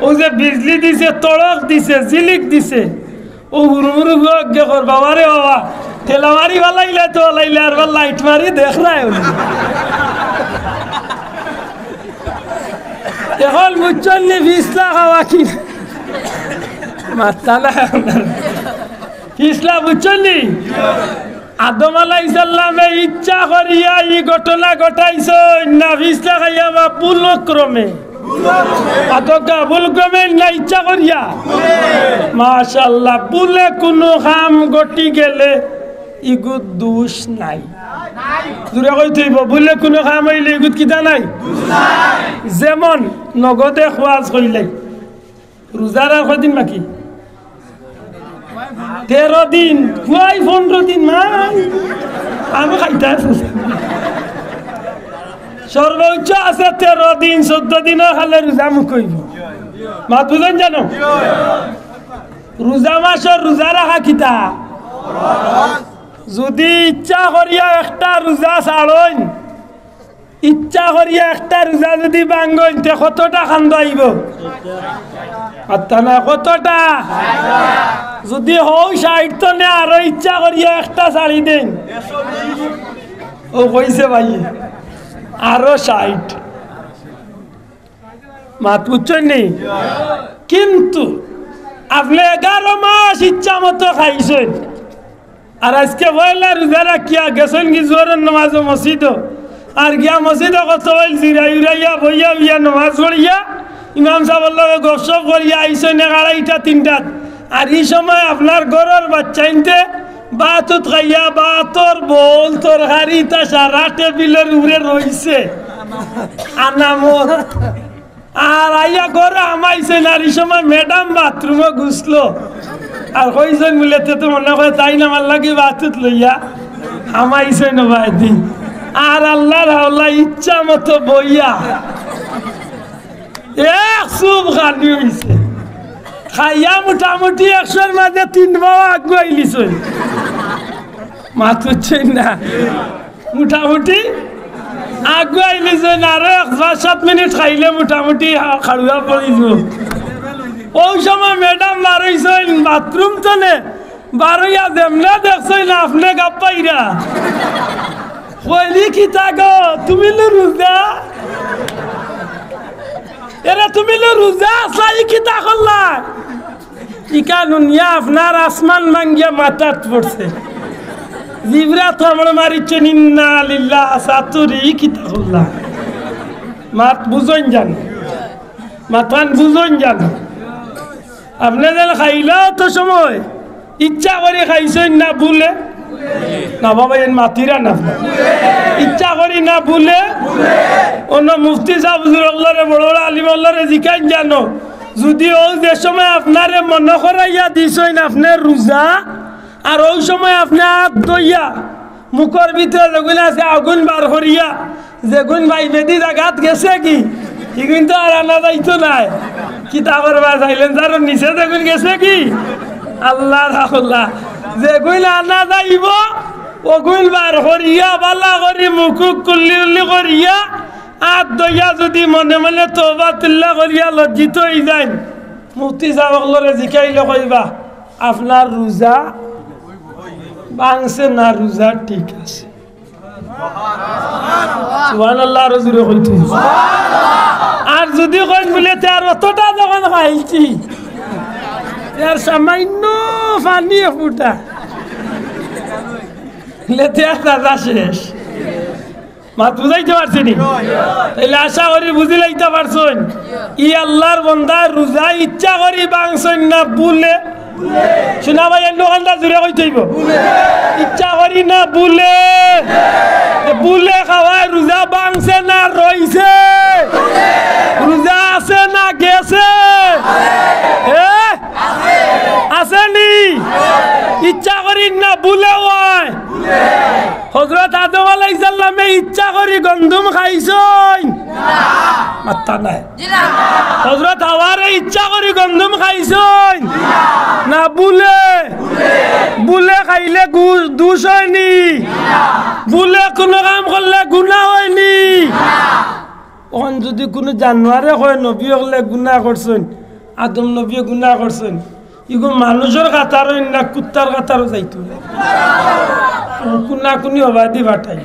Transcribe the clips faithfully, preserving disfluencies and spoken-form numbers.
অউ যে বিজলি দিছে, তড়ক দিছে, জিলিক দিছে, অউ হুরুমুরু ফুয়া আগে কর, বাবা রে বাবা, ঠেলা মারি ফালাইলে তো ফালাইলে, আর বার লাইট মারি দেখ না অইলে। অখন বুঝছইন নি ফিছলা খাওয়া কি? মাতরা না। ফিছলা বুঝছইন নি? আদম আলাইহিস সালামে ইচ্ছা করিয়া ই ঘটনা ঘটাইছইন না ফিছলা খাইয়া বা ভুলক্রমে? আতকা ভুলক্রমে না ইচ্ছা করিয়া? মাশাআল্লাহ, ভুলে কুনু কাম ঘটি গেলে ইগুত দুষ নাই। জুরে কইতে অইবো, ভুলে কুনু কাম অইলে ইগুত কিতা নাই? যেমন নগদে খোয়াজ কইলে, রোজার আর কয়দিন বাকি? তেরো দিন, পুয়াই পনরো দিন নাই। আমি খাইতে আছি। সর্বোচ্চ আছে তেরো দিন, চৌদ্দ দিনও খাইলে রোজা মুখ অইবো। মাত বুঝইন জানো? রোজা মাসর রোজা রাখা কিতা? যুদি ইচ্ছা করিয়া একটা রোজা ছাড়ইন, ইচ্ছা করিয়া একটা রোজা যুদি ভাঙ্গইন, তে কতটা কান্দা আইবো? আত্তা না, কতটা? যুদি হউ ষাইট তনে আরো ইচ্ছা করিয়া একটা ছাড়ি দেইন, অউ কইছে ভাই, আরো ষাইট। মাত বুঝছইন নি? কিন্তু আপনে এগারো মাস ইচ্ছা মতো খাইছইন, আর আইজকে পয়লা রোজা রাখিয়া গেছইন কি জোহরর নমাজো মসজিদো, আর গিয়া মসজিদো কত অইল জিরাই উরাইয়া বইয়া উইয়া নমাজ পড়িয়া ইমাম সাবর লগে গপসপ করিয়া আইছইন এক আড়াইটা তিনটাত, আর ই সময় আপনার ঘরর বাচ্চাইন্তে ভাত উত খাইয়া ভাতর বল তরকারি ইতা সারা টেবিলর উপরে রইছে। আনামত। আর আইয়া ঘরো হামাইছইন, আর ই সময় ম্যাডাম বাথরুমো গুছলো। আর কইছইন বুলে, "তে তো মনে কয় তাইন আমার লাগি ভাত উত লইয়া হামাইছইন অবায়দি।" আর আল্লার হাওলা ইচ্ছা মতো বইয়া এক চুপ খালি অইছে। খাইয়া মোটামুটি একশোর মাঝে তিন পাও আগুয়াইলিছইন। মাত বুঝছইন না? মোটামুটি আগুয়াইলিছইন, আরো এক পাঁচ সাত মিনিট খাইলে মোটামুটি খা-, খাড়ুয়া পড়িযিবো। অউ সময় ম্যাডাম বারইছইন বাথরুম তনে, বারইয়া যেমনে দেখছইন আপনে গাপ্পাইরা। কইলি, "কিতা গো, তুমি লো রোজা? এরে তুমি লো রোজা আছলা, ই কিতা করলা?" ইখান হুনিয়া আপনার আসমান ভাঙ্গিয়া মাথাত পড়ছে। জিবরাত কামড় মারিছইন, "ইন্না লিল্লাহ, সাতুরি, ই কিতা করলা?" মাত বুঝইন জানো? মাতখান বুঝইন জানো? আপনে যেন খাইলা অত সময় ইচ্ছা করি খাইছইন না ভুলে? না বাবা, এন মাতিরা না। ইচ্ছা করি না ভুলে? অন্য মুফতি সাব হুজুর অকলরে, বড় বড় আলিম অকলরে জিকাইন জানো? যুদি অউ যে সময় আপনারে মনো করাইয়া দিছইন আপনে রোজা, আর অউ সময় আপনে আত ধইয়া মুখর ভিতরে যেগুইন আছে আগুইন বার করিয়া, যেগুইন ভাইবেদি জাগাত গেছে কি, ইগুইন তো আর আনা যাইতো নায়। কিতাবর বা সাইলেন্সারর নিচে যেগুইন গেছে কি, আল্লার হাওলা, যেগুইন আনা যাইবো, অগুইন বার করিয়া, বালা করি মুখ উখ কুল্লি উল্লি করিয়া, আত ধইয়া যুদি মনে মনে তওবা তিল্লা করিয়া লজ্জিত অইযাইন, মুফতি সাব অকলরে জিকাইলে কইবা, "আপনার রোজা ভাঙছে না, রোজা ঠিক আছে।" সুবহানাল্লাহ, আরো জোরে কইতো। আর যুদি কইন বুলে, "তে আর অতটা যখন খাইছি, তে আর সামান্য পানি ফুটা।" বুলে, "তে আর দাদা শেষ।" মাত বুঝাইতে পারছি নি? তাইলে আশা করি বুঝিলাইতা পারছইন। ই আল্লার বন্দায় রোজা ইচ্ছা করি ভাঙছইন না ভুলে? শুনা ভাই, এর দোকানটা জুড়ে কইতে অইবো। ইচ্ছা করি না ভুলে? এ ভুলে খাওয়ায় রোজা ভাঙছে না রইছে? রোজা আছে না গেছে? এ? আছে নি? ইচ্ছা করি না ভুলে অয়? হজরত আদম আলাইহিস সালামে ইচ্ছা করি গন্ধুম খাইছইন? মাত্তা নাই। হজরত হাওয়ারে ইচ্ছা করি গন্ধুম খাইছইন? না ভুলে? ভুলে খাইলে গু-, দুষ অয়নি? ভুলে কুনু কাম করলে গুনা অয়নি? অখন যুদি কুনু জানোয়ারে কয় নবী অকলে গুনা করছইন, আদম নবীয়ে গুনা করছইন, ইগু মানুষর কাতারো না কুত্তার কাতারো যাইতো? কুনাকুনি অবাদি বাটাই।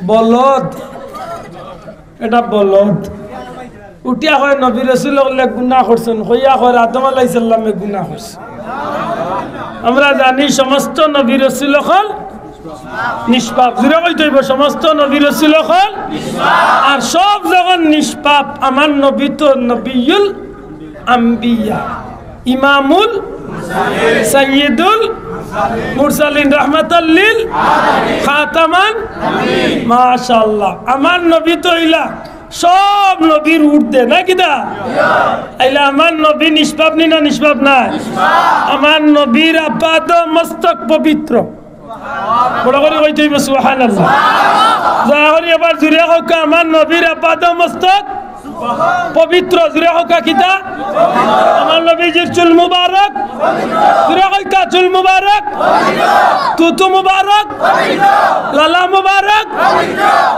বলদ। এটা বলদ। উঠিয়া কয় নবী রসুল অকলে গুনা করছইন, কইয়া কয় আদম আলাইহিস সালামে গুনা করছইন। আমরা জানি সমস্ত নবী রসুল অকল নিষ্পাপ। জুরে কইতে অইবো, সমস্ত নবী রসুল অকল। আর সব যখন নিষ্পাপ, আমার নবী তো নবিয়ুল আম্বিয়া, ইমামুল, সাইয়্যিদুল মুরসালিন, রাহমাতাল লিল, খাতামান। মাশাআল্লাহ, আমার নবী তো অইলা সব নবীর ঊর্ধ্বে, না কিতা? আইলা আমার নবী নিষ্পাপ নি না নিষ্পাপ নায়? আমার নবীর আপাদ মস্তক পবিত্র। বড় করি কইতে অইবো সুবহানাল্লাহ। দয়া করি এবার জুরে কউক্কা, আমার নবীর আপাদ মস্তক পবিত্র। জুরে কউক্কা কিতা? আমার নবীজির চুল মুবারক। জুরে কউক্কা, চুল মুবারক। থুথু মুবারক। লালা মুবারক।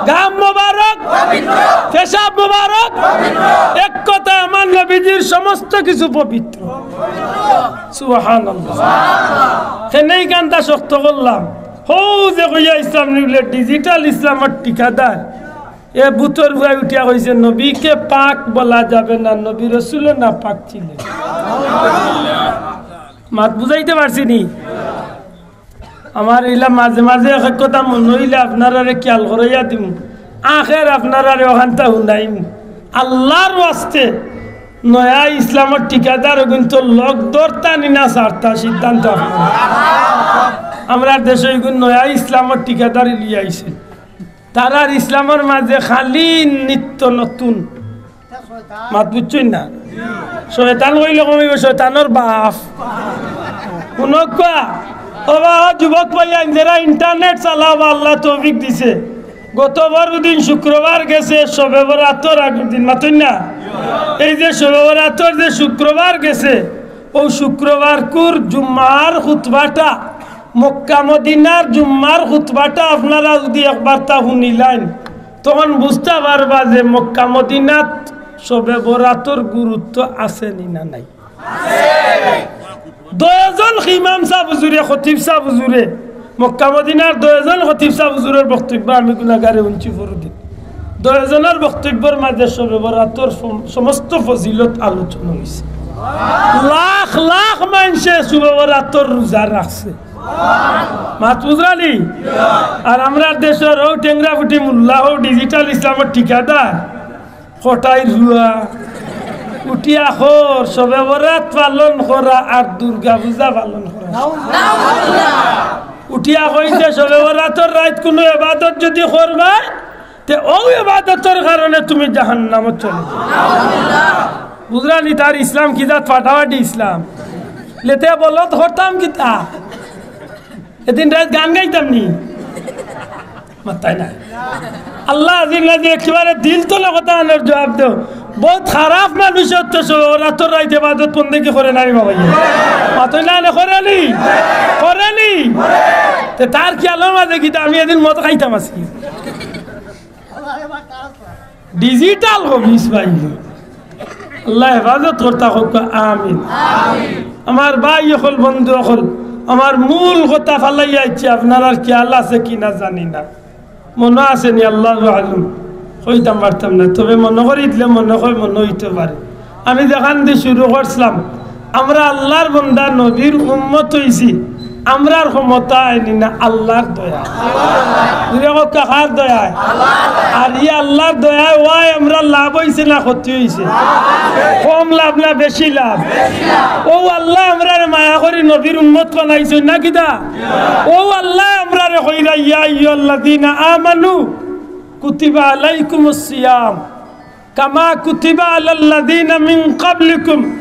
ঘাম মুবারক। পেশাব মুবারক। এক কথায় আমার নবীজির সমস্ত কিছু পবিত্র। সুবহানাল্লাহ। কেনে ই কান্দা শক্ত করলাম। হউ যে কইয়া ইসলাম নি বুলে, digital ইসলামর ঠিকাদার। এ বুতর পুয়ায় উঠিয়া কইছে, "নবীকে পাক বলা যাবে না, নবী রসুলও নাপাক ছিলেন।" মাত বুঝাইতে পারছি নি? আমার ইলা মাঝে মাঝে এক এক কথা মনো অইলে আপনারারে খিয়াল করাইয়া দিমু। আখের আপনারারে অখানতা হুনাইমু। আল্লার ওয়াস্তে নয়া ইসলামর ঠিকাদার অগুইন তো লগ ধরতা নি না ছাড়তা, সিদ্ধান্ত আপনারার। আমরার দেশো ইগুইন নয়া ইসলামর ঠিকাদারি লইয়া আইছে। তারার ইসলামর মাঝে খালি নিত্য নতুন। মাত বুঝছইন না? শয়তান কইলে কম অইবো, শয়তানর বাপ। হুনউক্কা, ও বা, যুবক ভাইয়াইন, যেরা internet চালাও বা আল্লায় তৌফিক দিছে, গত পরদিন শুক্রবার গেছে, শবে বরাতর আগর দিন, মাতইন না? এই যে শবে বরাতর যে শুক্রবার গেছে, অউ শুক্রবারকুর জুম্মার খুতবাটা, মক্কা মদিনার জুম্মার খুতবাটা আপনারা যুদি একবারতা হুনিলাইন, তখন বুঝতা পারবা যে মক্কা মদিনাত শবে বরাতর গুরুত্ব আছে নি না নাই। দশজন ইমাম সাব হুজুরে, খতিব সাব হুজুরে, মক্কা মদিনার দশজন খতিব সাব হুজুরর বক্তব্য আমি গুনাগারে হুনছি পরদিন। দশজনর বক্তব্যর মাঝে শবে বরাতর সম-, সমস্ত ফজিলত আলোচনা অইছে। লাখ লাখ মানষে শবে বরাতর রোজা রাখছে। মাত বুঝরা নি? আর আমরার দেশর অউ টেংরা ফুটি মোল্লা, অউ digital ইসলামর ঠিকাদার, কটাই রুয়া, উঠিয়া কর, শবে বরাত পালন করা আর দুর্গা পূজা পালন করা। উঠিয়া কইছে, শবে বরাতর রাইত কুনু এবাদত যুদি করবায়, তে অউ এবাদতর কারণে তুমি জাহান্নামো চলে যাইবায়। বুঝরা নি, তার ইসলাম কি জাত ফাটাফাটি ইসলাম। লেতে বলত করতাম কিতা? এদিন রাইত গান গাইতাম নি? মাতইন না। আল্লাহ আজিম নাজিম একেবারে দিল তলে কথা আনার জবাব দেও। বউত খারাপ মানুষ অইতো, শবে বরাতর রাইত এবাদত বন্দেগি করে না রে বাবা। মাতইন না, না করে নি? করে নি? তে তার খিয়ালর মাঝে কিতা আমি এদিন মদ খাইতাম আছি। Digital খবিছ ভাই। আল্লায় হেফাজত করতা কউক্কা, আমিন। আমার ভাই অকল, বন্ধু অকল, আমার মূল কথা ফালাইয়া আইছি, আপনারার খিয়াল আছে কি না জানি না, মনো আছে নি আল্লাহু আলম, কইতাম পারতাম না, তবে মনো করি দিলে মনো অয়, মনো অইতো পারে। আমি যেখান দি শুরু করছিলাম, আমরা আল্লার বন্দা, নবীর উম্মত অইছি, আমরার ক্ষমতায় নি না, আল্লার দয়া। জুরে কউক্কা, কার দয়ায়? আর ই আল্লার দয়ায় অয় আমরার লাভ অইছে না ক্ষতি অইছে? কম লাভ না বেশি লাভ? অউ আল্লায় আমরারে মায়া করি নবীর উম্মত বানাইছইন না কিতা? অউ আল্লায় আমরারে কইরা, ইয়া আইয়ুহাল্লাযীনা আমানু কুতিবা আলাইকুমুস সিয়াম কামা কুতিবা আলাল্লাযীনা মিন ক্বাবলিকুম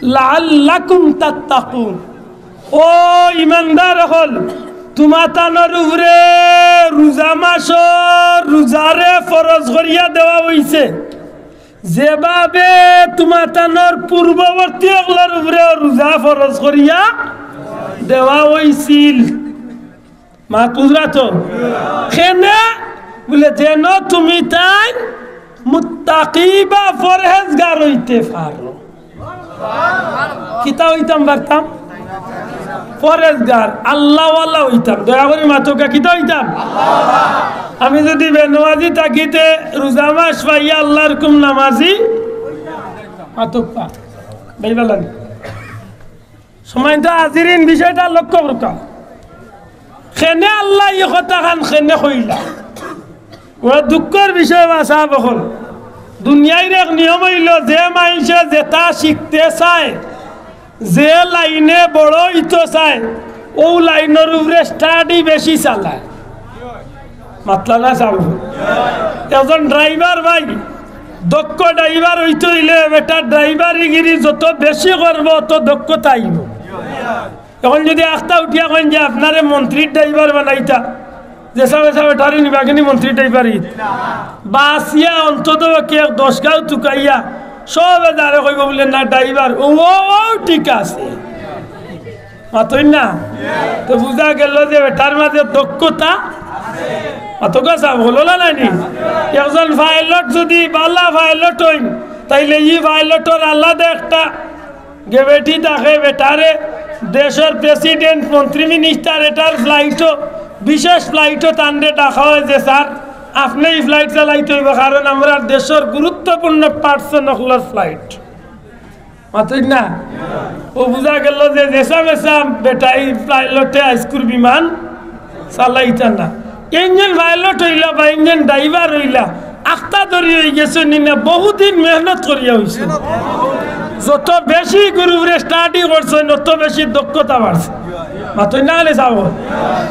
লাআল্লাকুম তাত্তাকুন। ও ইমানদার অকল, তুমাতানর উপরে রোজা মাসর রোজারে ফরজ করিয়া দেওয়া অইছে, যেভাবে তুমাতানর পূর্ববর্তী অকলর উপরে রোজা ফরজ করিয়া দেওয়া অইছিল। মাত বুঝরা তো? কেনে বুলে, যেন তুমিতাইন মুত্তাকি বা পরহেজগার অইতে পারো। কিতা অইতাম পারতাম? পরহেজগার, আল্লাহওয়ালা অইতাম। দয়া করি মাতউক্কা, কিতা অইতাম? আমি যুদি বেনমাজি থাকি তে রোজা মাস পাইয়া আল্লাহর হুকুম নামাজি মাতউক্কা। ভাইবালান। সম্মানিত হাজিরিন, বিষয়টা লক্ষ্য করউক্কা। কেনে আল্লায় ই কথাখান কেনে কইলা? বড় দুঃখর বিষয় বা সাব অকল। দুনিয়ার এক নিয়ম অইলো, যে মানষে যেটা শিখতে চায়, যে লাইনে বড় অইতো চায়, অউ লাইনর উপরে study বেশি চালায়। মাতলা না সাব অকল। একজন driver ভাই, দক্ষ driver অইতে অইলে বেটা driverগিরি যত বেশি করবো, অত দক্ষতা আইবো। অখন যুদি আখতা উঠিয়া কইন যে আপনারে মন্ত্রীর driver বানাইতা, যেসা মেসা বেটারে নিবা কেনে মন্ত্রীর driver-ই? বাচিয়া অন্তত পক্ষে এক দশ গাঁও তুকাইয়া সবে যারে কইবো বুলে, "না, driver, ও, ও, ও, ঠিক আছে।" মাতইন না? তে বুঝা গেলো যে বেটার মাঝে দক্ষতা। মাতউক্কা সাব অকল, অলা নায়নি? একজন pilot যুদি বালা pilot অইন, তাইলে ই pilotর আলাদা একটা gravity থাকে বেটারে। দেশর president, মন্ত্রী, minister, এটার flightও, বিশেষ flightও তানরে ডাকা অয় যে, "স্যার, আপনে ই flight চালাইতে অইবো, কারণ আমরার দেশর গুরুত্বপূর্ণ person অকলর flight।" মাতইন না? অউ বুঝা গেলো যে যেসা মেসা বেটা ই pilotএ আইজকুর বিমান চালাইতা না। Engine pilot অইলা বা engine driver অইলা, আখতা ধরি অইগেছে নি না, বহুদিন মেহনত করিয়া অইছে। যত বেশি গুরুরে study করছইন, অত বেশি দক্ষতা বাড়ছে। মাতইন না কেনে সাব অকল?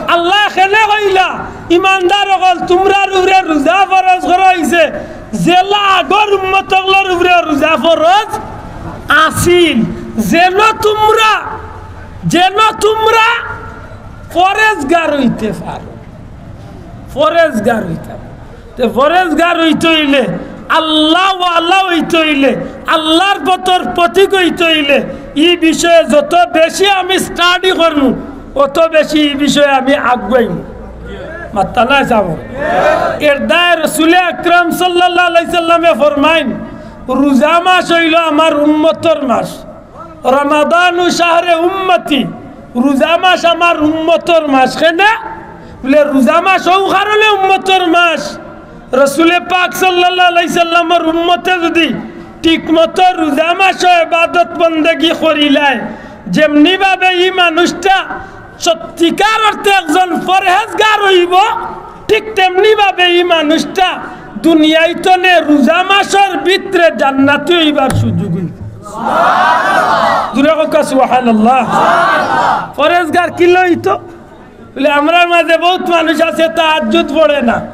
আল্লায় কেনে কইলা, "ইমানদার অকল, তুমরার উপরে রোজা ফরজ করা অইছে, যেলা আগর উম্মত অকলর উপরে রোজা ফরজ আছিল, যেন তুমরা, যেন তুমরা পরহেজগার অইতে পারো।" পরহেজগার অইতাম। তে পরহেজগার অইতে অইলে, আল্লাহওয়ালা অইতে অইলে, আল্লাহর পথর পথিক অইতে অইলে, ই বিষয়ে যত বেশি আমি study করমু, অত বেশি ই বিষয়ে আমি আগুয়াইমু। মাতইন না সাব অকল। এর দায় রসুলে আকরাম সাল্লাল্লাহু আলাইহি সাল্লামে ফরমাইন, "রোজা মাস অইলো আমার উম্মতর মাস।" রমাদানু শাহরে উম্মতি, রোজা মাস আমার উম্মতর মাস। কেনে? বুলে, রোজা মাস অউ কারণে উম্মতর মাস, রসুলে পাক সাল্লাল্লাহু আলাইহি সাল্লামর উম্মতে যুদি ঠিকমতো রোজা মাসো ইবাদত বন্দেগি করিলায়, যেমনি ভাবে ই মানুষটা সত্যিকার অর্থে একজন পরহেজগার অইবো, ঠিক তেমনি ভাবে ই মানুষটা দুনিয়াইত নে রোজা মাসর ভিতরে জান্নাতি অইবার সুযোগ অইবো। জুরে কউক্কা সুবহানাল্লাহ। পরহেজগার কিলা অইতো? বুলে, আমরার মাঝে বউত মানুষ আছে তাহাজ্জুদ পড়ে না,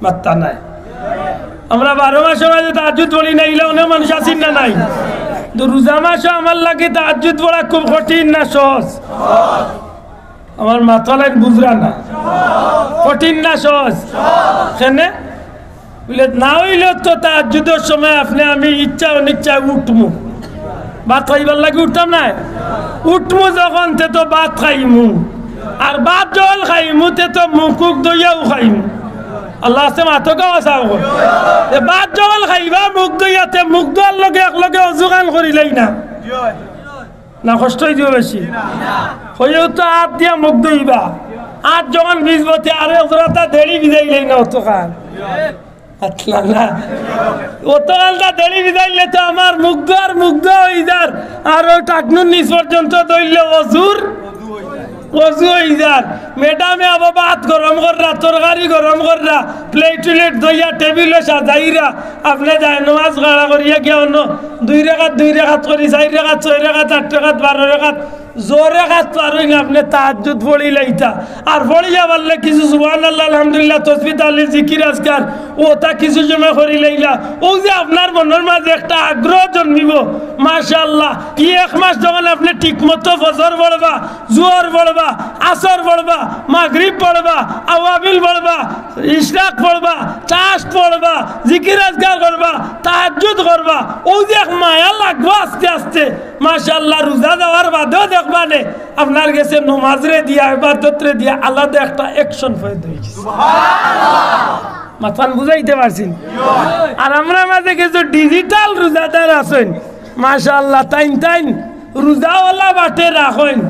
মাতইন না। আমরা বারো মাসর মাঝে তাহাজ্জুদ পড়ি না, ইলা অনেক মানুষ আছইন না নাই? কিন্তু রোজা মাসো আমার লাগি তাহাজ্জুদ পড়া খুব কঠিন না সহজ? আমার মাতলাইন বুঝরা না, কঠিন না সহজ? কেনে? বুলে, না অইলে তো তাহাজ্জুদর সময় আপনে আমি ইচ্ছা অনিচ্ছায় উঠমু, ভাত খাইবার লাগি উঠতাম নায়? উঠমু যখন, তে তো ভাত খাইমু, আর ভাত যখন খাইমু, তে তো মুখ উখ ধইয়াউ খাইমু। আল্লাহ আছে, মাতউক্কা সাব অকল। তে ভাত যখন খাইবা মুখ ধইয়া, তে মুখ ধোয়ার লগে এক লগে অজু খান করিলাই না। না কষ্ট অইযিবো বেশি? অইও তো আত দিয়া মুখ ধইবা। আত যখন ভিজবো তে আরো এক জোড়াটা দেড়ি ভিজাইলাই না অতখান। আতলা না। অতখানটা দেড়ি ভিজাইলে তো আমার মুখ ধোয়ার মুখ ধোয়া অইযার। আর অউ টাকনুর নিচ পর্যন্ত ধইলে অজুর অজু অইযার। ম্যাডামে আবার ভাত গরম কররা, তরকারি গরম কররা, plate টুলেট ধইয়া টেবিলো সাজাইরা, আপনে জায়নামাজ খাড়া করিয়া গিয়া অনো দুই রেকাত, দুই রেকাত করি, চাইর রেকাত, ছয় রেকাত, আট রেকাত, বারো রেকাত, যে রেকাত পারইন আপনে তাহাজ্জুদ পড়িলাইতা। আর পড়িয়া পারলে কিছু সুবহানাল্লাহ, আলহামদুলিল্লাহ, তসবিহ, তাহলিল, জিকির, আজকার, অতা কিছু সময় করিলাইলা। অউ যে আপনার মনর মাঝে একটা আগ্রহ জন্মিবো, মাশাআল্লাহ, ই এক মাস যখন আপনে ঠিকমতো ফজর পড়বা, জোহর পড়বা, আসর পড়বা, মাগরিব পড়বা, আওয়াবিল পড়বা, ইশরাক পড়বা, চাশ পড়বা, জিকির আজকার করবা, তাহাজ্জুদ করবা, অউ যে এক মায়া লাগবো আস্তে আস্তে, মাশাআল্লাহ, রোজা যাওয়ার বাদেও দেখবা নে, আপনার গেছে নমাজরে দিয়া, ইবাদতরে দিয়া আলাদা একটা action পয়দা অইগেছে। মাতখান বুঝাইতে পারছি নি? আর আমরার মাঝে কিছু ডিজিটাল রোজাদার আছইন, মাশাআল্লাহ, তাইন তাইন রোজাওয়ালা বাটে রাখইন,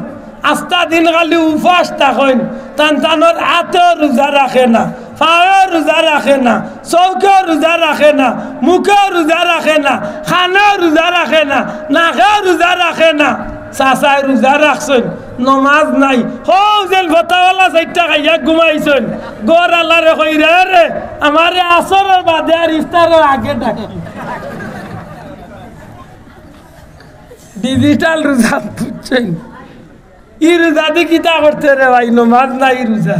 আস্তা দিন খালি উপাস থাকইন, তান তানর আতেও রোজা রাখে না, পাওয়েও রোজা রাখে না, চউখেও রোজা রাখে না, মুখেও রোজা রাখে না, কানেও রোজা রাখে না, নাকেও রোজা রাখে না। চাচায় রোজা রাখছইন, নমাজ নাই। হউ যেন ফতাওয়ালা চাইরটা খাইয়া ঘুমাইছইন। ঘর আলারে কইরা, "রে, আমারে আসরর বাদে আর ইফতারর আগে ডাকি।" ডিজিটাল রোজা, বুঝছইন? ই রোজা দি কিতা করতে রে ভাই, নমাজ নাই রোজা।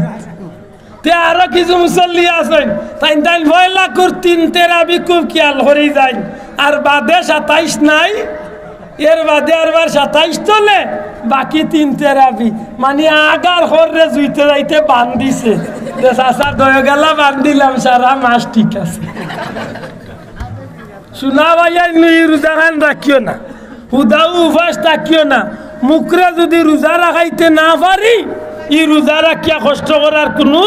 তে আরো কিছু মুসল্লি আছইন, তাইন তাইন পয়লা কুর তিন তেরাবি খুব খিয়াল করি যাইন, আর বাদে সাতাইশ নাই, এর বাদে আরবার সাতাইশ তলে, বাকি তিন তেরাবি, মানে আগার হররে জুইতে যাইতে বান্ধিছে। যে চাচা দয়গালা বান্ধিলাম, সারা মাস ঠিক আছে। শুনা ভাইয়াইন, ই রোজাখান রাখিও না, হুদাউ উপাস থাকিও না। মুখরে যুদি রোজা রাখাইতে না পারি, ই রোজা রাখিয়া কষ্ট করার কুনু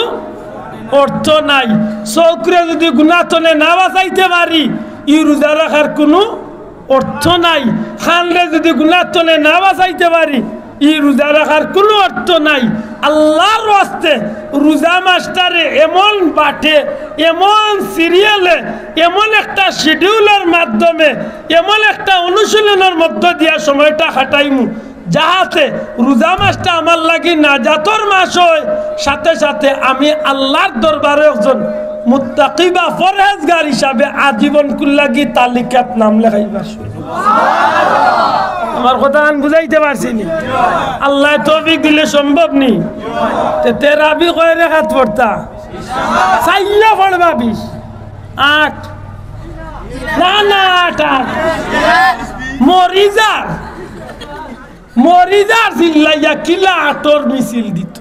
অর্থ নাই। চউখরে যুদি গুনা তনে না বাঁচাইতে পারি, ই রোজা রাখার কুনু অর্থ নাই। কানরে যুদি গুনা তনে না বাঁচাইতে পারি, ই রোজা রাখার কুনু অর্থ নাই। আল্লার ওয়াস্তে রোজা মাসটারে এমন বাটে, এমন সিরিয়ালে, এমন একটা শিডিউলর মাধ্যমে, এমন একটা অনুশীলনর মধ্য দিয়া সময়টা কাটাইমু, যাহাতে রোজা মাসটা আমার লাগি নাজাতর মাস অয়, সাথে সাথে আমি আল্লার দরবারো একজন মুত্তাকি বা পরহেজগার হিসাবে আজীবনকুর লাগি তালিকাত নাম লেখাইবার সুযোগ। আমার কথাখান বুঝাইতে পারছি নি? আল্লায় তৌফিক দিলে সম্ভব নি? তে তেরাবি কয় রেকাত পড়তা? চাইল্লা পড়বা বিশ। আট। না, না, আট, আট। মরিজার। মরিজার চিল্লাইয়া কিলা আটর মিছিল দিত।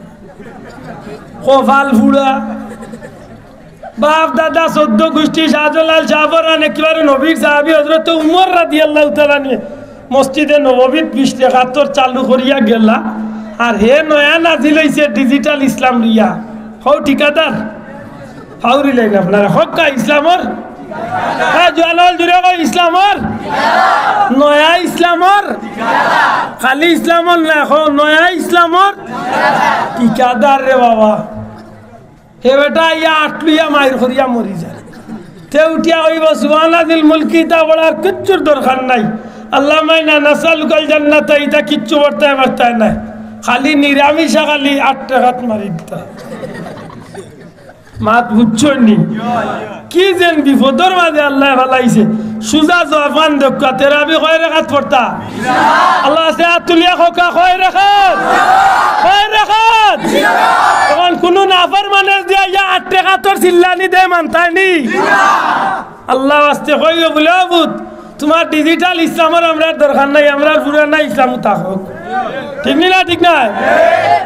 কপাল ফুড়া। বাপ দাদা চৌদ্দ গুষ্টি শাহজালাল শাহপরান একেবারে নবীর সাহাবী হযরত উমর রাদিয়াল্লাহু তাআলা আনহু মসজিদে নববীত বিশ রেকাতর চালু করিয়া গেলা। আর হে নয়া নাজিল অইছে ডিজিটাল ইসলাম লইয়া। হউ ঠিকাদার। ফাউরিলাইন আপনারা। হক্কা ইসলামর। হ্যাঁ, জোয়ান অকল জুরে কও ইসলামর। নয়া ইসলামর। খালি ইসলামর না, কও নয়া ইসলামর। ঠিকাদার রে বাবা। হে বেটা, ইয়া আটলুইয়া মাইর করিয়া মরি যায়। তে উঠিয়া কইবো, "সুবহানা যিল মুলকি", ইতা পড়ার কিচ্ছুর দরকার নাই। "আল্লাহুম্মা ইন্না নাসআলুকাল জান্নাতা", ইতা কিচ্ছু পড়তায় পারতায় নায়। খালি নিরামিষা খালি আট রেকাত মারি দিতা। মাত বুঝছইন নি? কি যেন বিপদর মাঝে আল্লায় ফালাইছে। সুজা জওয়াবখান দেউক্কা, তেরাবি কয় রেকাত পড়তা? আল্লার ওয়াস্তে আত তুলিয়া কউক্কা, কয় রেকাত? কয় রেকাত? অখন কুনু নাফরমানে দিয়া ইয়া আট রেকাতর চিল্লানি দে মানতায় নি? আল্লার ওয়াস্তে কইও বুলে, "ও পুত, তুমার ডিজিটাল ইসলামর আমরার দরকার নাই, আমরার পুরানা ইসলামো থাকউক।" ঠিক নি না? ঠিক নায়?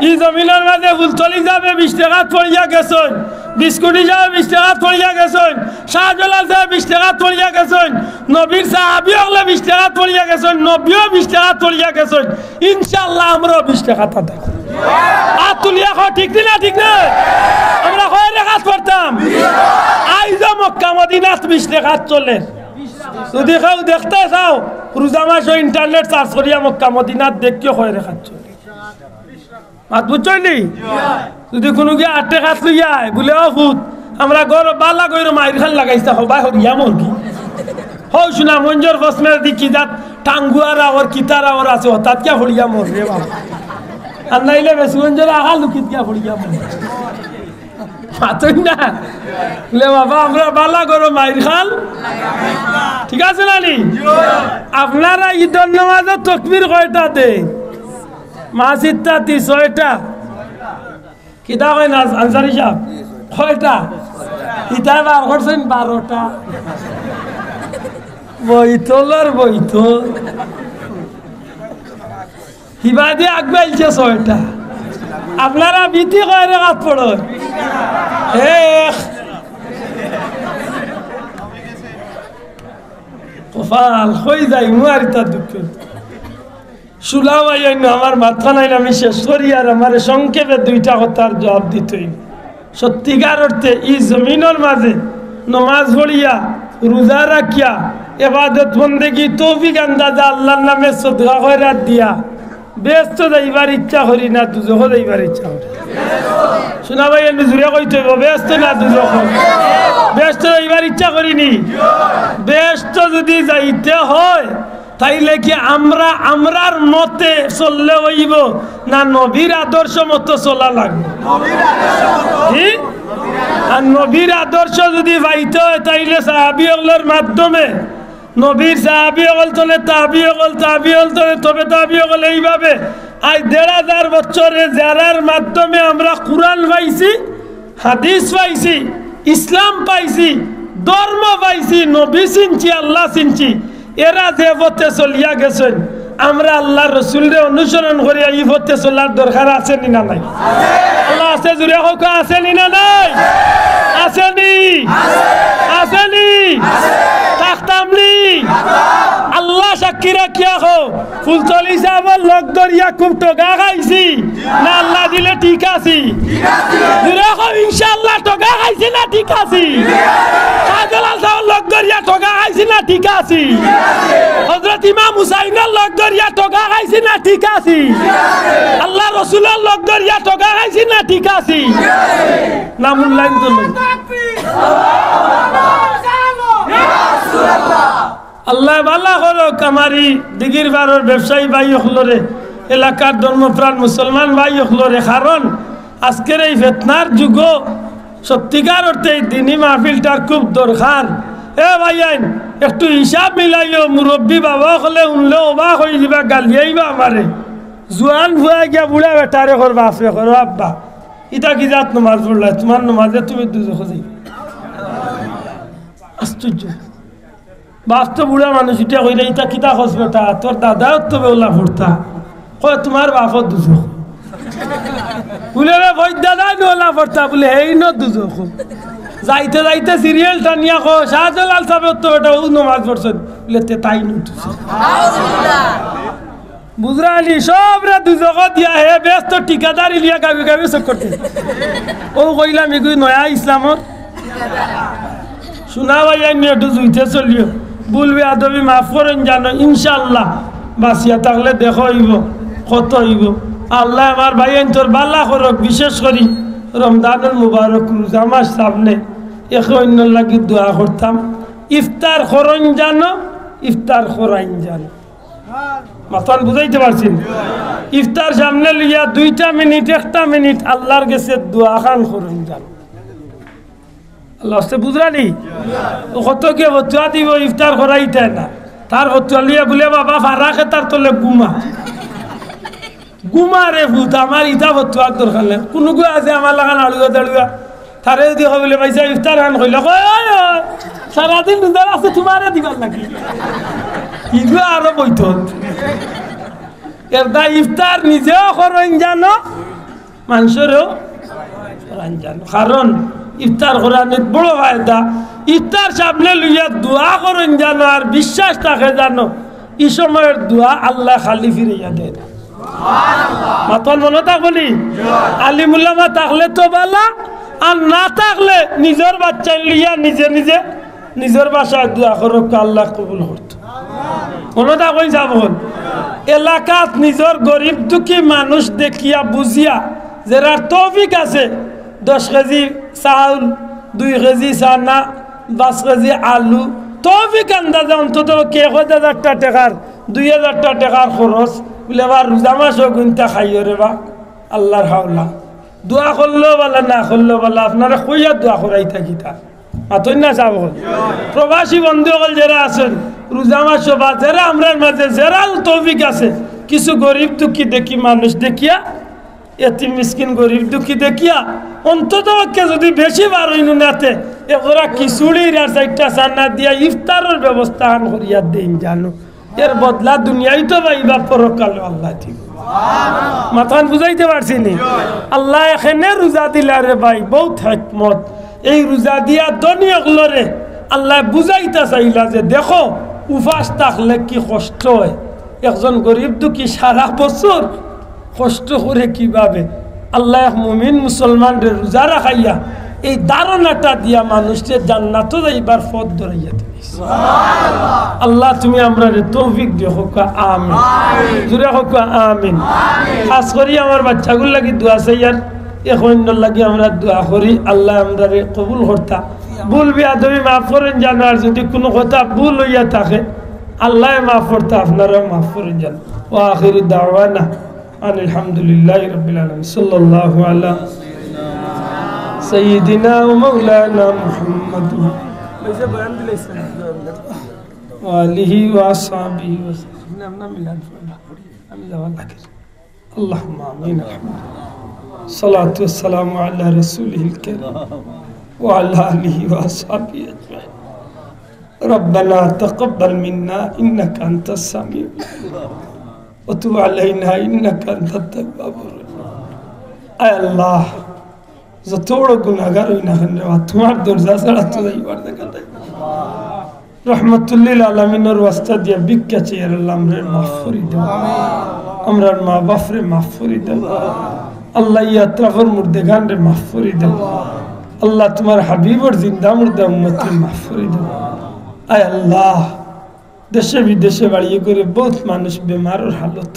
ই জমিনর মাঝে ফুলতলি সাবে বিশ রেকাত পড়িয়া গেছইন, বিস্কুটি সাবে বিশ রেকাত পড়িয়া গেছইন, শাহজালাল সাবে বিশ রেকাত পড়িয়া গেছইন, নবীর সাহাবী অকলে বিশ রেকাত পড়িয়া গেছইন, নবীও বিশ রেকাত পড়িয়া গেছইন। ইনশাআল্লাহ আমরাও বিশ রেকাত আদায় করমু। আত তুলিয়া কও, ঠিক নি না? ঠিক নায়? আমরা কয় রেকাত পড়তাম? আইজও মক্কা মদিনাত বিশ রেকাত চলের। যুদি কেউ দেখতে চাও, রোজা মাসো ইন্টারনেট সার্চ করিয়া মক্কা মদিনাত দেখিও কয় রেকাত চলে। মাত বুঝছইন নি? যুদি কুনুগিয়ে আট রেকাত লইয়া আয়, বুলে, "ও পুত, আমরা ঘরো বালা কইরো মাইর খান লাগাইছা, হবায় হরিয়া মরগি।" হউ সুনামগঞ্জর ফসমের দি কি জাত টাঙ্গুয়ার আওর, কিতার আওর আছে, হঠাৎ কিয়া হরিয়া মর রে বাবা। আর নাইলে বেসুগঞ্জর আগা লুকিত কিয়া হরিয়া মর। মাতইন না। লে বাবা, আমরা বালা করো মাইর খান। ঠিক আছে না নি? আপনারা ইদর নামাজো তকবির কয়টা দেইন? মাসিত্তাতি ছয়টা। কিতা কইন আনসারি সাব? কয়টা? ইতায় বার করছইন বারোটা। বইতলর বইতল। হিবাদি আগুয়াইলছে ছয়টা। আপনারা বিতি কয় রেকাত পড়ইন? এক। কপাল, কই যাইমু আর ইতা দুঃখ। শুনা ভাইয়াইন, আমার মাতখানাইন আমি শেষ করি, আর আমারে সংক্ষেপে দুইটা কথার জুয়াব দিতে অইবো। সত্যিকার অর্থে ই জমিনর মাঝে নমাজ পড়িয়া, রোজা রাখিয়া, এবাদত বন্দেগি তৌফিক আন্দাজা আল্লার নামে সদকা খয়রাত দিয়া, বেহেস্তো যাইবার ইচ্ছা করি না, দুজখো যাইবার ইচ্ছা করি? শুনা ভাই, এমনি জুরে কইতে অইবো, বেহেস্তো না দুজখো? বেহেস্তো যাইবার ইচ্ছা করি নি? বেহেস্তো যুদি যাইতে হয়, তাইলে কি আমরা আমরার মতে চললে অইবো, না নবীর আদর্শ মতো চলা লাগবো? কি? আর নবীর আদর্শ যুদি পাইতে হয়, তাইলে সাহাবী অকলর মাধ্যমে, নবীর সাহাবী অকল তনে তাবি অকল, তাবি অকল তনে তবে তাবি অকল, এইভাবে আজ দেড় হাজার বছরে যারার মাধ্যমে আমরা কুরআন পাইছি, হাদিস পাইছি, ইসলাম পাইছি, ধর্ম পাইছি, নবী চিনছি, আল্লাহ চিনছি, এরা যে পথে চলিয়া গেছইন, আমরা আল্লার রসুলরে অনুসরণ করিয়া ই পথে চলার দরকার আছে নি না নাই? আল্লাহ আছে, জুরে কউক্কা, আছে নি না নাই? আছে নি? আছে নি? থাকতাম নি? আল্লাহ সাক্ষী রাখিয়া কও, ফুলতলি সাবর লগ ধরিয়া খুব ঠগা খাইছি, না আল্লাহ দিলে ঠিক আছি? জুরে কও, ইনশাআল্লাহ ঠগা খাইছি না ঠিক আছি? শাহজালাল সাবর লগ ধরিয়া ঠগা খাইছি না ঠিক আছি? হযরত ইমাম হুসাইনর লগ ধরিয়া ঠগা খাইছি না ঠিক আছি? আল্লার রসুলর লগ ধরিয়া ঠগা খাইছি না ঠিক আছি? নামুল্লাইন তো লই। আল্লায় ভালা করউক আমার ই দিঘির পারর ব্যবসায়ী ভাই অকলরে, এলাকার ধর্মপ্রাণ মুসলমান ভাই অকলরে, কারণ আজকের এই ফিতনার যুগো সত্যিকার অর্থে এই দিনি মাহফিলটার খুব দরকার। এ ভাইয়াইন, একটু হিসাব মিলাইও, মুরব্বি বাবা অকলে হুনলে অবাক অইযিবা, গালিয়াইবা আমারে। জুয়ান ফুয়া গিয়া বুড়া বেটারে কর, বাপরে কর, "আব্বা, ইতা কি জাত নমাজ পড়লায়? তুমার নমাজে তুমি দুজখো যাইবায়।" আশ্চর্য। বাপ তো বুড়া মানুষ, ইটা কইলে, "ইতা কিতা কস বেটা, তোর দাদাও তো বেউলা ফুরতা।" কয়, "তুমার বাপও দুজখ।" বুলে, "রে ভাই, দাদাই বেউলা ফুরতা।" বুলে, "হেইন দুজখ।" যাইতে যাইতে সিরিয়াল টানিয়া কয়, "শাহজালাল সাবর তো বেটা অউ নমাজ পড়ছইন।" বুলে, "তে তাইন দুজখ।" বুঝরা নি, সবরে দুজখো দিয়া হে বেহেস্তো ঠিকাদারি লিয়া গাবি গাবি চক্কর দে। অউ কইলাম, ইগু নয়া ইসলামর। শুনা ভাইয়াইন, একটু জুইতে চলিও। ভুল বেয়াদবি মাফ করইন জানো, ইনশাআল্লাহ। বাঁচিয়া থাকলে দেখা অইবো, কথা অইবো। আল্লায় আমার ভাইয়াইনতর ভালা করউক, বিশেষ করি রমজানুল মুবারক রোজা মাস সামনে, একে অইন্যর লাগি দোয়া করতাম। ইফতার করইন জানো, ইফতার করাইন জানো। মাতখান বুঝাইতে পারছি নি? ইফতার সামনে লইয়া দুইটা মিনিট, একটা মিনিট আল্লার গেছে দোয়াখান করইন জানো। আল্লার ওয়াস্তে বুঝরা নি? অউ কত কে ফতুয়া দিবো, ইফতার করাইতা না। তার ফতুয়া লইয়া বুলে, "বাবা, ফারা খেতার তলে ঘুমা।" ঘুমা রে ফুত, আমার ইতা ফতুয়ার দরকার নাই। কুনুগু আছে আমার লাখান আড়ুয়া দাড়ুয়া, তারে যুদি কও বুলে, "ভাইসাব, ইফতার খান কইলা", কয়, "ওই, ওই, সারাদিন রোজা রাখছি, তুমারে দিবার নাকি?" ইগু আরো বইত। এরদায় ইফতার নিজেও করইন জানো, মানষরেও করইন জানো। কারণ ইফতার করানিত বড় ফায়দা। ইফতার সামনে লইয়া দোয়া করইন জানো, আর বিশ্বাস থাকে জানো, ই সময়র দোয়া আল্লায় খালি ফিরাইয়া দেয় না। মাতখান মনো থাকবো নি? আলিম উলামা থাকলে তো ভালা, আর না থাকলে নিজর বাচ্চাইন লইয়া নিজে নিজে নিজর ভাষায় দোয়া করউক্কা, আল্লায় কবুল করতো। মনো থাকবো নি? এলাকাত নিজর গরিব দুঃখী মানুষ দেখিয়া বুঝিয়া, যেরার তৌফিক আছে, দশ কেজি চাউল, দুই কেজি চানা, পাঁচ কেজি আলু, তৌফিক আন্দাজে অন্তত কে কয় হাজারটা টেকার, দুই হাজারটা টেকার খরচ, বুলে, "বা রোজা মাসো গুনতা খাইও রে বা, আল্লার হাওলা।" দোয়া করলেও ভালা, না করলেও ভালা, আপনারে কইয়া দোয়া করাইতা কিতা? মাতইন না সাব অকল। প্রবাসী বন্ধু অকল যেরা আছইন, রোজা মাসো বা যেরা আমরার মাঝে, যেরার তৌফিক আছে, কিছু গরিব দুঃখী দেখি মানুষ দেখিয়া এতিম মিসকিন গরিব দুঃখী দেখিয়া অন্তত পক্ষে যুদি বেশি বার অইনু না তে, এগোরা খিচুড়ির আর চাইরটা চানা দিয়া ইফতারর ব্যবস্থা আন করিয়া দেইন জানো। এর বদলা দুনিয়াইতো পাইবা, পরকালো আল্লায় দিবো। মাতখান বুঝাইতে পারছি নি? আল্লায় এখানে রোজা দিলা রে ভাই, বউত হেকমত। এই রোজা দিয়া ধনী অকলরে আল্লায় বুঝাইতা চাইলা যে দেখো, উপাস থাকলে কি কষ্ট অয়। একজন গরিব দুঃখী সারা বছর কষ্ট করে কিভাবে, আল্লাহ এক মুমিন মুসলমানরে রোজা রাখাইয়া এই ধারণাটা দিয়া মানুষরে জান্নাতো যাইবার পথ ধরাইয়া দিবে। আল্লাহ, তুমি আমরারে তৌফিক দিও, কউক্কা আমিন। জোরে কউক্কা আমিন। খাছ করি আমার বাচ্চাগুর লাগি দোয়া চাইয়ার, এক অইন্যর লাগি আমরা দোয়া করি, আল্লায় আমরারে কবুল করতা। ভুল বেয়াদবি মাফ করইন জানো, আর যুদি কুনু কথা ভুল অইয়া থাকে, আল্লায় মাফ করতা, আপনারাও মাফ করইন জানো। ওয়া আখিরু দাওয়ানা আনিল হামদুলিল্লাহি রাব্বিল আলামিন। সাল্লাল্লাহু আলা সাইয়্যিদিনা ওয়া মাওলানা মুহাম্মদ ওয়া আলিহি ওয়া আসহাবিহি ওয়া সাল্লাম। আমি যাওয়া লাগে। আল্লাহুম্মা আমিন। আলহামদুলিল্লাহ। সালাতু ওয়াস সালামু আলা রাসূলিহিল কারীম ওয়া আলা আলিহি ওয়া আসহাবিহি আজমাইন। ربنا تقبل منا إنك أنت السميع العليم وتب علينا إنك أنت التواب الرحيم। আয় আল্লাহ, যত বড় গুনাহগার অই না কেনে রে বা, তুমার দরজা ছাড়া তো যাইবার জাগা নাই। রহমাতুল্লিল আলামিনর ওয়াস্তা দিয়া ভিক্ষা চাইয়ার, আল্লাহ, আমরারে মাফ করি দেও, আমরার মা বাপরে মাফ করি দেও। আল্লাহ, ই আতরাফর মুর্দেগানরে মাফ করি দেও। আল্লাহ, তুমার হাবিবর জিন্দা মুর্দা উম্মতরে মাফ করি দেও। আয় আল্লাহ, দেশে বিদেশে বাড়িয়ে করে বউত মানুষ বেমারর হালত।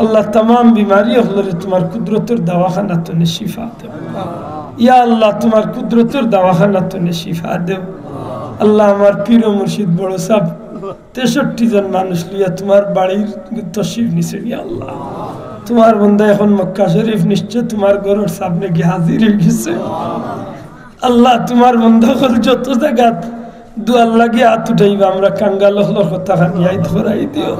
আল্লাহ, তামাম বিমারি অকলরে তুমার কুদরতর দাওয়াখানা তনে শিফা দেও। ইয়া আল্লাহ, তুমার কুদরতর দাওয়াখানা তনে শিফা দেও। আল্লাহ, আমার পীর ও মুর্শিদ বড় সাব তেষট্টি জন মানুষ লইয়া তুমার বাড়ির তশরিফ নিছে। ইয়া আল্লাহ, তুমার বন্দা এখন মক্কা শরিফ নিশ্চয় তুমার ঘরর সামনে গিয়া হাজির অই গেছে। আল্লাহ, তুমার বন্দা অকল যত জাগাত দোয়ার লাগি আত উঠাইবা, আমরা কাঙ্গাল অকলর কথা খানি ইয়াদ করাই দিও।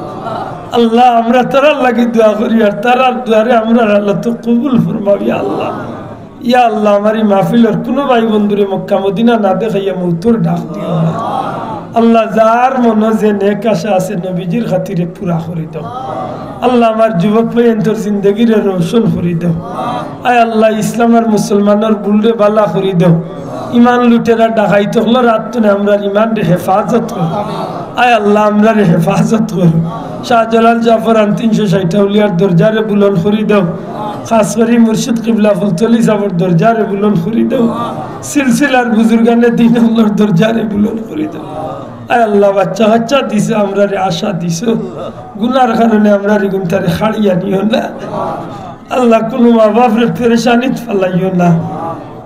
আল্লাহ, আমরা তারার লাগি দোয়া করি, আর তারার দোয়ারে আমরার আল্লাহ তো কবুল ফরমাও, ইয়া আল্লাহ। ইয়া আল্লাহ, আমার ই মাহফিলর কুনু ভাই বন্ধুরে মক্কা মদিনা না দেখাইয়া মউতর ডাক দিও না। আল্লাহ, যার মনো যে নেক আশা আছে, নবীজির খাতিরে পুরা করি দেও। আল্লাহ, আমার যুবক ভাইয়াইন্তর জিন্দেগিরে রোশন করি দেও। আয় আল্লাহ, ইসলাম আর মুসলমানর ভুলরে ভালা করি দেও। ইমান লুটেরা ডাকাইত অকলর আত তনে আমরার ইমানরে হেফাজত করো। আয় আল্লাহ, আমরারে হেফাজত করো। শাহজালাল জাফরান তিনশো ষাইট আউলিয়ার দরজারে বুলন্দ করি দেও। খাছ করি মুর্শিদ কিবলা ফুলতলি সাবর দরজারে বুলন্দ করি দেও। সিলসিলার বুজুর্গানে দিন অকলর দরজারে বুলন্দ করি দেও। আয় আল্লাহ, বাচ্চা কাচ্চা দিছো, আমরারে আশা দিছো, গুনার কারণে আমরার ইগুনতারে কাড়িয়া নিও না। আল্লাহ, কুনু মা বাপরে পেরেশানিত ফালাইও না।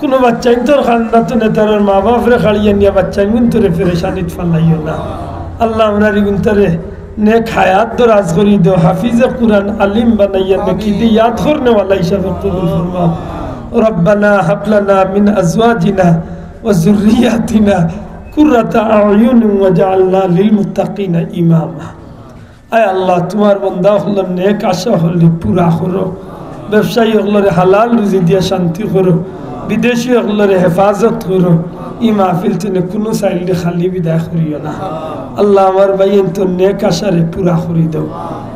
কুনু বাচ্চাইন্তর কান্দা তনে তারার মা বাপরে কাড়িয়া নিয়া বাচ্চাইন্তরে পেরেশানিত ফালাইও না। আল্লাহ, আমরার ইগুনতারে নেক হায়াত দরাজ করি দেও, হাফিজে কুরআন আলিম বানাইয়া নেকি দি ইয়াদ করনেওয়ালা হিসাবে কবুল ফরমাও। ربنا هب لنا من أزواجنا وذرياتنا قرة أعين واجعلنا للمتقين إماما। আয় আল্লাহ, তুমার বন্দা অকলর নেক আশা অকলরে পুরা করো, ব্যবসায়ী অকলরে হালাল রুজি দিয়া শান্তি করো, বিদেশি অকলরে হেফাজত করো। ই মাহফিল তনে কুনু সাইলরে খালি বিদায় করিও না। আল্লাহ, আমার ভাইয়াইন্তর নেক আশারে পুরা করি দেও।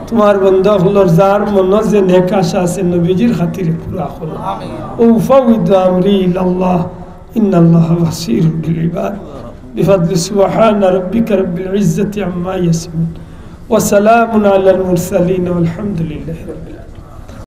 তুমার বন্দা অকলর যার মনো যে নেক আশা আছে, নবীজির খাতিরে পুরা করো। وأفوض أمري إلى الله إن الله بصير بالعباد. بفضل سبحان ربك رب العزة عما يصفون وسلام على المرسلين والحمد لله رب العالمين.